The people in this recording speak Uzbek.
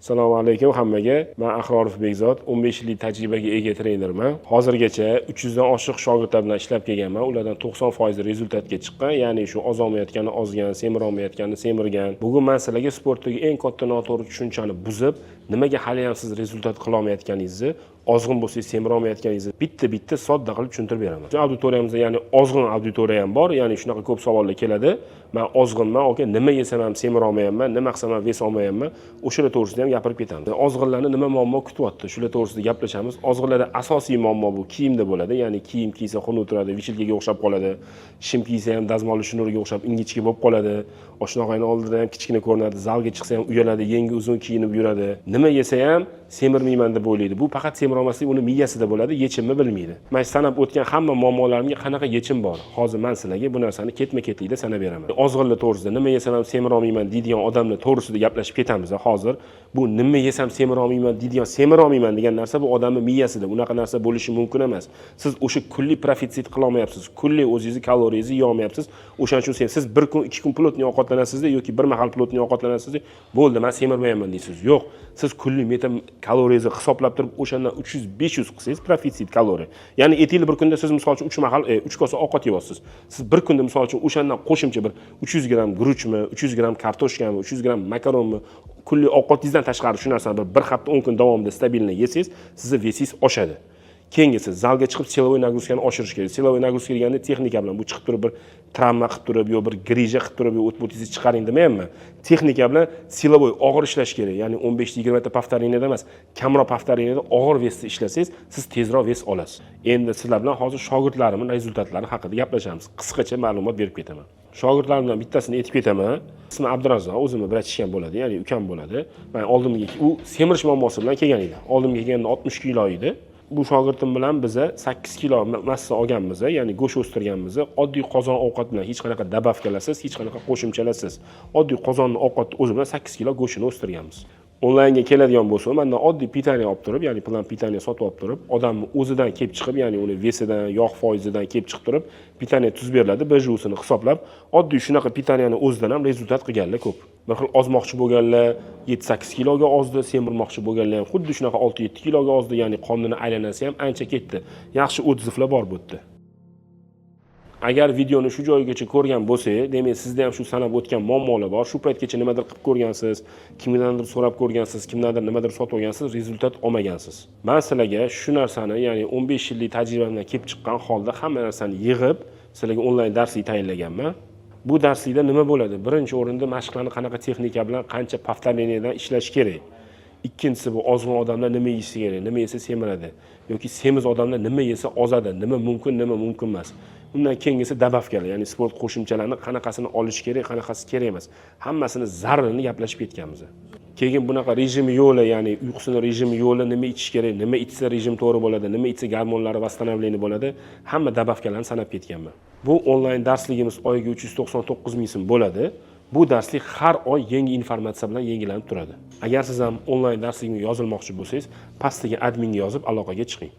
Assalomu alaykum hammaga. Man Ahrorov Bekzod, 15 yillik tajribaga ega trenerman. Hozirgacha 300 dan oshiq shogirdlar bilan ishlab kelganman. Ulardan 90% результат ga chiqqan, ya'ni shu ozolmayotgani ozgan, semirolmayotgani semirgan. Bugun man sizlarga sportdagi eng katta noto'g'ri tushunchani buzib, nimaga hali ham siz результат qilolmayotganingizni, ozg'in bo'lsangiz semirolmayotganingizni bitta-bitta sodda qilib tushuntirib beraman. Auditoriyamizda, ya'ni ozg'in auditoriya ham bor, ya'ni shunaqa ko'p savollar keladi. Man ozg'inman, aka, nima yesam ham semirolmayapman, nima qilsam ham вес olmayapman. O'shalar to'g'risida ham gapirib ketamiz. Ozg'inlarni nima muammo kutyapti? Shular to'g'risida gaplashamiz. Ozg'inlarda asosiy muammo bu kiyimda bo'ladi, ya'ni kiyim kiysa xunuk turadi, вешалка ga o'xshab qoladi. Shim kiysa ham dazmoli shnurga o'xshab ingichka bo'lib qoladi. Oshna og'ayni oldida ham kichkina ko'rinadi, zalga chiqsa ham uyaladi, yengi uzun kiyinib yuradi. Nima yesa ham semirmayman deb o'ylaydi. Bu faqat semirolmaslik uni miyasida bo'ladi, yechimni bilmaydi. Man sanab o'tgan hamma muammolarimga qanaqa yechim bor? Hozir man sizlarga bu narsani ketma-ketlikda sanab beraman. Ozg'inlar to'g'risida, nima yesam ham semirolmayman deydigan odamlar to'g'risida gaplashib ketamiz hozir. Bu nima yesam semirolmayman deydigan, semirolmayman degan narsa bu odamni miyasida. Unaqa narsa bo'lishi mumkin emas. Siz o'sha kunlik профицит qilolmayapsiz, kunlik o'zingizni kaloriyangizni yeyolmayapsiz. O'shaning uchun siz bir kun, 2 kun плотный ovqatlanasizda yoki bir mahal плотный ovqatlanasizda, bo'ldi, man semirmayapman deysiz. Yo'q, siz kunlik meta kaloriyangizni hisoblab turib, o'shandan 300-500 qilsangiz профицит kaloriya. Ya'ni aytaylik, bir kunda siz, misol uchun, 3 mahal, 3 kosa ovqat yeyapsiz. Siz bir kunda, misol uchun, o'shandan qo'shimcha bir 300 gramm guruchmi, 300 gramm kartoshkami, 300 gramm makaronmi, kunlik ovqatingizdan tashqari shu narsani bir hafta, 10 kun davomida стабильно yesangiz, sizni вес ingiz oshadi. Keyingisi, zalga chiqib силовой нагрузка ni oshirish kerak. Силовой нагрузка deganda texnika bilan, bu chiqib turib bir travma qilib turib yo bir грыжа qilib turib, yo o't bo'tingizni chiqaring demayapman. Texnika bilan силовой og'ir ishlash kerak, ya'ni 15-20 ta повторение da emas, kamroq повторение da og'ir вес da ishlasangiz, siz tezroq вес olasiz. Endi sizlar bilan hozir shogirdlarimning результат lari haqida gaplashamiz. Qisqacha ma'lumot berib ketaman. Shogirdlarimdan bittasini aytib ketaman. Ismi Abdurazzoq, o'zimni братишка m bo'ladi, ya'ni ukam bo'ladi. Man oldimga, u semirish muammosi bilan kelgan edi. Oldimga kelganda 60 kilo edi. Bu shogirdim bilan biza 8 kilo massa olganmiz, ya'ni go'sht o'stirganmiz. Oddiy qozon ovqat bilan, hech qanaqa добавка larsiz, hech qanaqa qo'shimchalarsiz, oddiy qozonni ovqatni o'zi bilan 8 kilo go'shtini o'stirganmiz. Onlaynga keladigan bo'lsa, mandan oddiy питание olib turib, ya'ni план питание sotib olib turib, odamni o'zidan kelib chiqib, ya'ni uni вес idan, yog' foizidan kelib chiqib turib питание tuzib beriladi, БЖУ sini hisoblab. Oddiy shunaqa питание ni o'zidan ham результат qilganlar ko'p. Bir xil ozmoqchi bo'lganlar 7-8 kiloga ozdi, semirmoqchi bo'lganlar ham xuddi shunaqa 6-7 kiloga ozdi, ya'ni qonini aylanasi ham ancha ketdi. Yaxshi отзыв lar bor bu yerda. Agar videoni shu joyigacha ko'rgan bo'lsangiz, demak, sizda ham shu sanab o'tgan muammolar bor. Shu paytgacha nimadir qilib ko'rgansiz, kimdandir so'rab ko'rgansiz, kimdandir nimadir sotib olgansiz, результат olmagansiz. Man sizlarga shu narsani, ya'ni 15 yillik tajribamdan kelib chiqqan holda hamma narsani yig'ib, sizlarga onlayn darslik tayinlaganman. Bu darslikda nima bo'ladi? Birinchi o'rinda mashqlarni qanaqa texnika bilan, qancha повторение dan ishlash kerak. Ikkinchisi, bu ozg'in odamlar nima yeyishi kerak, nima yesa semiradi yoki semiz odamlar nima yesa ozadi, nima mumkin, nima mumkin emas. Undan keyingisi добавка lar, ya'ni sport qo'shimchalarini qanaqasini olish kerak, qanaqasi kerak emas, hammasini zarrini gaplashib ketganmiz. Keyin bunaqa rejimi yo'li, ya'ni uyqusini rejimi yo'li, nima ichish kerak, nima ichsa rejim to'g'ri bo'ladi, nima ichsa gormonlari восстановление bo'ladi, hamma добавка larni sanab ketganman. Bu onlayn darsligimiz oyiga 399 ming so'm bo'ladi. Bu darslik har oy yangi informatsiya bilan yangilanib turadi. Agar siz ham onlayn darsligimga yozilmoqchi bo'lsangiz, pastdagi adminga yozib, aloqaga chiqing.